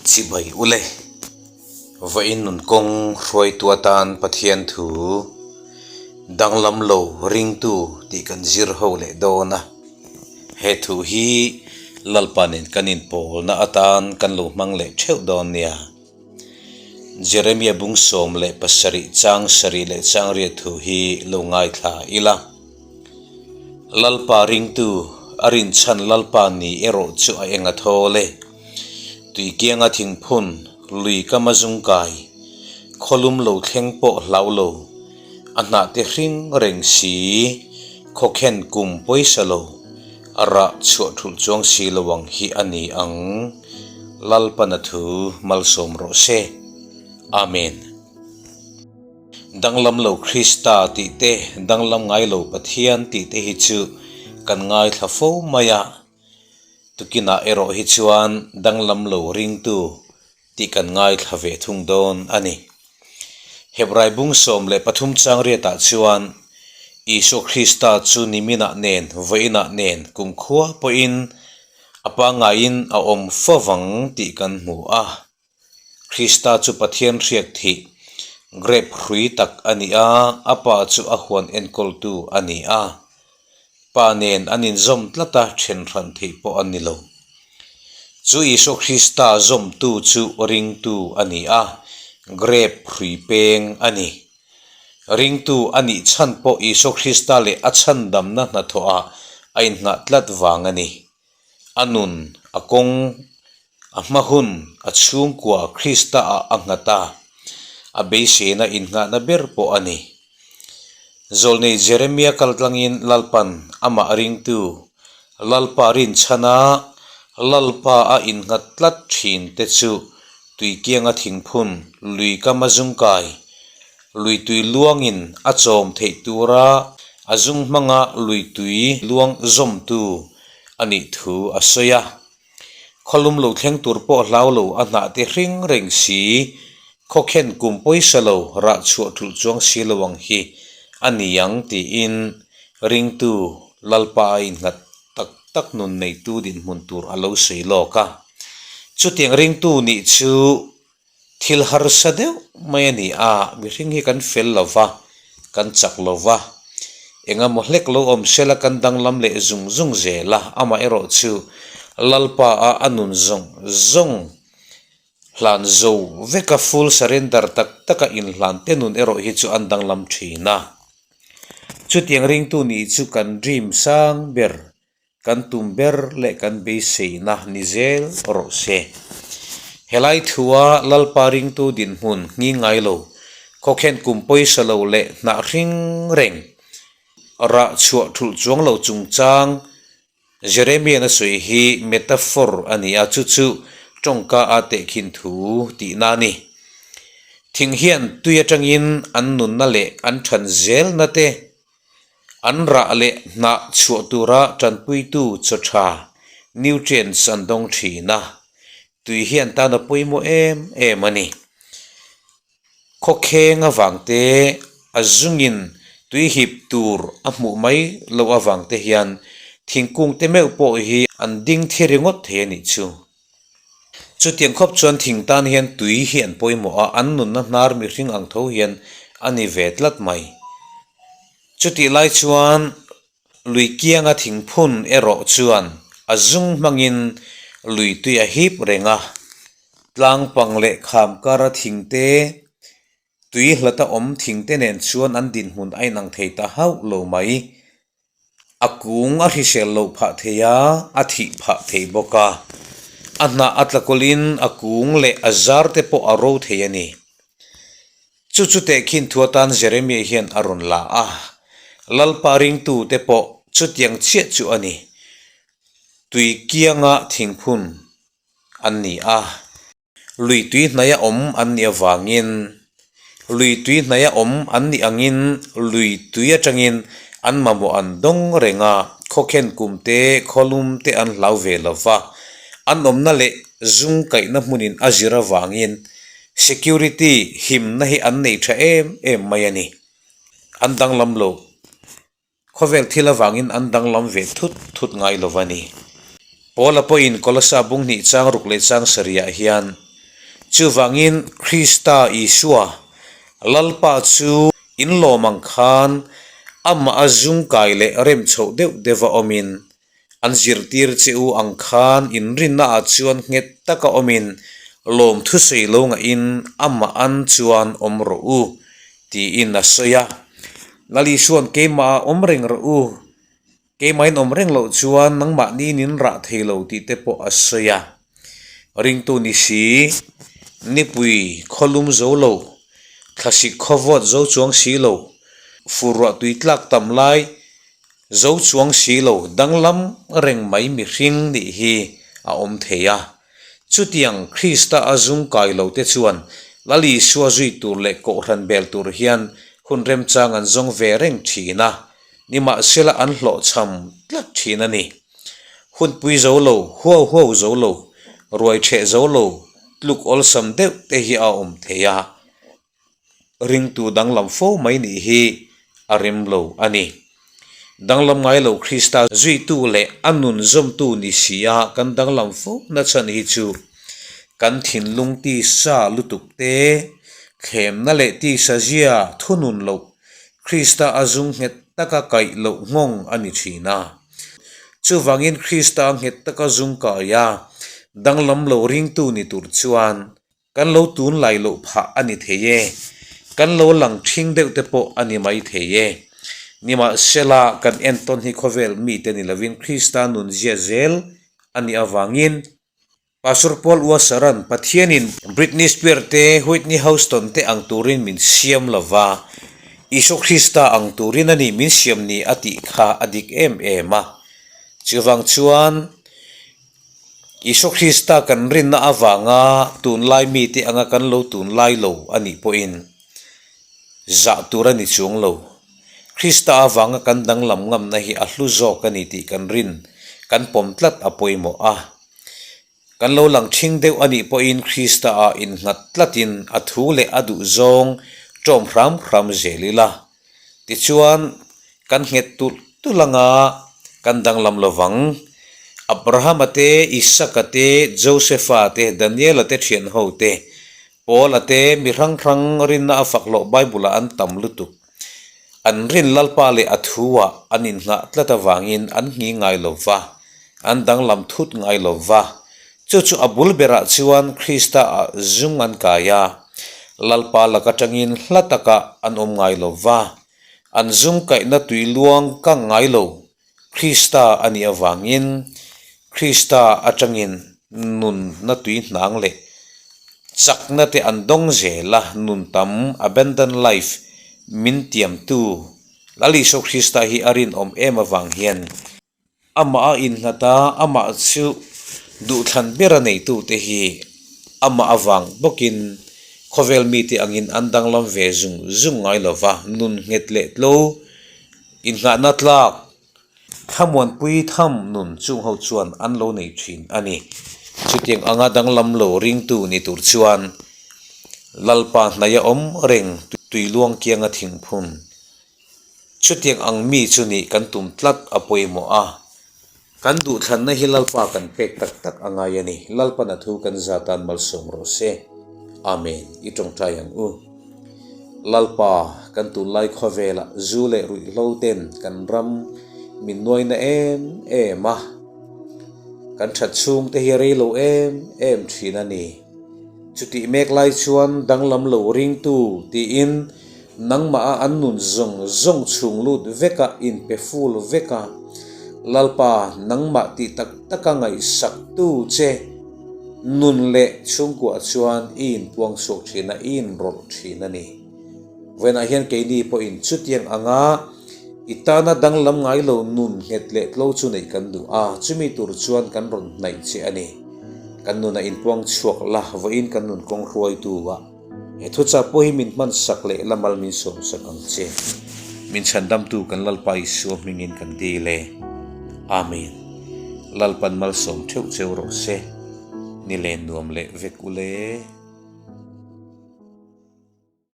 Chibai ule, vawiin nun kawng hruaitu atan Pathian thu danglam lo ringtu tih kan zir ho leh dawn a. He thu hi Lalpa nen kan inpawlna atan kan lo hmang leh theuh dawn nia. Jeremia bung 17 chang sarih leh chang riat thu hi lo ngaithla ila. Lalpa ringtu a rinchhan Lalpa ni erawh chu a eng a thawl e. Tui kianga thingphun, lui kama zungkai, khawlum lo thleng pawh hlau lo, a hnah te hring reng si, khawkhen kum pawisa lo, a rah chhuah thulh chuang si lo ang hi a ni ang. Lalpana thu malsawm rawh se. Amen. Danglam lo Krista tih te, danglam ngai lo Pathian tih te hi chu kan ngaithla fo mai a. Tukinah erawh hi chuan danglam lo ringtu tih kan ngaithla ve thung dawn a ni. Hebrai bung 13 chang riatah chuan Isua Krista chu niminah nen vawiinah nen kumkhua pawhin a pangaiin a awm fovang tih kan hmu a. Krista chu Pathian hriak thih, grape hrui tak a ni a, a Pa chu a huan enkawltu a ni a. Pa nen an inzawm tlat a, then hran theih pawh a ni lo. Chu Isua Krista zawmtu chu ringtu a ni a, grape hrui peng a ni. Ringtu a nih chhan pawh Isua Krista leh a chhandamna hnathawhah a inngah tlat vang a ni. A nun, a kawng, a hma hun, a chhungkua Krista ah a nghat a, a beiseina innghahna ber pawh a ni. Zawlnei Jeremia kaltlangin Lalpan amah ringtu, Lalpa rinchhana Lalpa a innghat tlat thin te chu tuikianga thingphun, lui kama zungkai, lui tui luangin a chawm theih tura a zung hmanga lui tui luang zawmtu a nih thu a sawi a. Khawlum lo thleng tur pawh hlau lo a hnah te hring reng si, khawkhen kum pawisa lo rah chhuah thulh chuang si lo ang hi a ni ang tiin ringtu Lalpa a innghat tak tak nun neitu dinhmun tur a lo sawi lawk a. Chutiang ringtu nih chu Thil harsa deuh mai a ni a, mihring hi kan fel lo va, kan chak lo va, eng emaw hlek lo awm sela kan danglam leh zung zung zel a, amaherawh chu Lalpa a a nun zawng zawng hlan zo veka full surrender tak taka inhlan te nun erawh hi chu an danglam thin a. Chutiang ringtu nih chu kan dream sang ber Kan tum ber leh kan beiseina ni zel rawh se. Helai thua Lalpa ringtu dinhmun nghing ngai lo, khawkhen kum pawisa lo leh hnah hring reng, rah chhuah thulh chuang lo chungchang Jeremian a sawi hi metaphor a ni a, chu chu tawngka a tehkhin thu tihna a ni. Thing hian tui atangin an nunna leh an than zelna te An rah leh hnah chhuah tura tanpuitu chaw tha, nutrients, an dawng thin a, tui hian tan a pawimawh em em a ni. Khawkheng avang te, a zungin tui hip tur a hmuh mai loh avang te hian thingkung te meuh pawh hi an ding thi ringawt thei a nih chu. Chutiang khawp chuan thing tan hian tui hi an pawimawh a, an nunna hnar mihring ang tho hian a ni ve tlat mai. Chutih lai chuan lui kianga thingphun erawh chuan a zung hmangin lui tui a hip reng a, tlang pang leh kham kara thing te, tui hlata awm thing te nen chuan an dinhmun a inang thei ta hauh lo mai. A kung a hrisel loh phah thei a, a thih phah thei bawk a. A hnah a tlakawlhin a kung leh a zar te pawh a ro thei a ni. Chu chu tehkhin thu atan Jeremia hian a rawn la a, Lalpa ringtu te pawh chutiang chiah chu a ni. Tui kianga thingphun an ni a. Lui tui hnaia awm an nih avangin, lui tui hnaia awm an nih angin lui tui atangin an mamawh an dawng reng a, khawkhen kum te, khawlum te an hlau ve lo va, an awmna leh zung kaihna hmunin a zir avangin security himna hi an nei tha em em mai a ni. An danglam lo. Khawvel thil avangin an danglam ve thut thut ngai lo va ni. Paula pawhin Kolosa bung hnih chang ruk leh chang sarihah hian. Chuvangin Krista Isua, Lalpa chu in lawm ang khan amah a zungkai leh rem chhoh deuh deuha awmin, an zirtir che u ang khan inrinnaah chuan nghet taka awmin lawm thusawi lo ngahin amah an chuan awm rawh u, tiin a sawi a. Lal Isua'n keimahah awm reng rawh u, Keimahin awm reng loh chuan nangmahni nin rah thei lo tih te pawh a sawi a. Ringtu ni si, nipui khawlum zo lo, thlasik khawvawt zo chuang si lo, fur ruah tui tlak tam lai zo chuang si lo danglam reng mai mihring nih hi a awm thei a. Chutiang Krista a zung kai lo te chuan Lal Isua zui tur leh kohhran bel tur hian hun remchang an zawng ve reng thin a. Nimahsela an hlawhchham tlat thin a ni. Hunpui zo lo, huau huau zo lo, ruai theh zo lo, tluk awlsam deuh te hi a awm thei a, ringtu danglam fo mai nih hi a rem lo a ni. Danglam ngai lo Krista zuitu leh a nun zawmtu ni si a kan danglam fo na chhan hi chu kan thinlung tisa lutuk te, thlemna leh tisa zia thunun loh Krista a zung nghet taka kaih loh nghawng a ni thin a. Chuvangin Krista a nghet taka zung kai a, danglam lo ringtu ni tur chuan kan lo tunlai loh phah a ni thei e, kan lo lang thing deuh te pawh a ni mai thei e. Nimahsela, kan entawn hi khawvel mite ni lovin Krista nunzia zel a nih avangin Pastor Paul Washer-a'n Pathianin Britney Spears te, Whitney Houston te ang turin min siam lo va, Isua Krista ang turin a ni min siam ni a tih kha a dik em em a. Chuvang chuan Isua Krista kan rinna avanga tunlai mite anga kan lo tunlai lo a nih pawhin zah tur a ni chuang lo. Krista avanga kan danglam ngamna hi a hlu zawk a ni tih kan rin kan pawm tlat a pawimawh a. Kan lo lang ṭhing deuh a nih pawhin Krista-ah innghat tlatin a thu leh a duh zawng ṭawm hram hram zel ila. Tichuan, kan nghet tulh tulh anga kan danglam lo vang. Abrahama te, Isaka te, Josefa te, Daniela te ṭhian ho te, Paula te mi hrang hrang rinna a fak loh Bible-ah an tam lutuk. An rin Lalpa leh a thu-ah an inngah tlat avangin an nghi ngai lo va, an danglam thut ngai lo va. Chu chu a bul berah chuan Krista-ah zung an kai a, Lalpa lak atangin hla takah an awm ngai lo va, an zung kaihna tui luang kang ngai lo Krista a nih avangin Krista atangin nunna tui hnang leh chakna te an dawng zel a, nun tam, abundant life, min tiamtu Lal Isua Krista hi a rinawm em avang hian amah a innghat a, amah chu duhthlan ber a neitute hi amah avang bawkin khawvel mite angin an danglam ve zung zung ngai lova, nun nghet leh tlo Inngahna tlak thlamuanpui tham nun chung ho chuan an lo nei thin a ni. Chutiang anga danglam lo ringtu ni tur chuan Lalpa hnaia awm reng tuiluang kianga thingphun. Chutiang ang mi chu nih kan tum tlat a pawimawh a. Kan duhthlanna hi Lalpa kan pek tak tak a ngai a ni. Lalpan a thu kan za tan malsawm rawh se. Amen. I tawngtai ang u. Lalpa, kan tunlai khawvelah zu leh ruihhlo ten kan ram min nuaina em em a. Kan that chhung te hi a rei lo em em thin a ni. Chutih mek lai chuan danglam lo ringtu tiin Nangmah a an nun zawng zawng chhung lut vek a, inpe ful vek a, Lalpa, nangmah tih tak taka ngaihsaktu che nun leh chhungkuah chuan i inpuang chhuak thin a, i inrawlh thin a ni. Vawiinah hian keini pawhin chutiang anga i tana danglam ngai lo nun nghet leh tlo chu neih kan duh a, chumi tur chuan kan rawn hnaih che a ni. Kan nunah inpuang chhuak la, vawiin kan nun kawng hruaitu ah. He thuchah pawh hi min hman sak leh la mal min sawm sak ang che. Min chhandamtu kan Lalpa Isua hmingin kan dil e. Amen. Lalpan malsawm theuh cheu rawh se. Ni len nuam leh vek ule.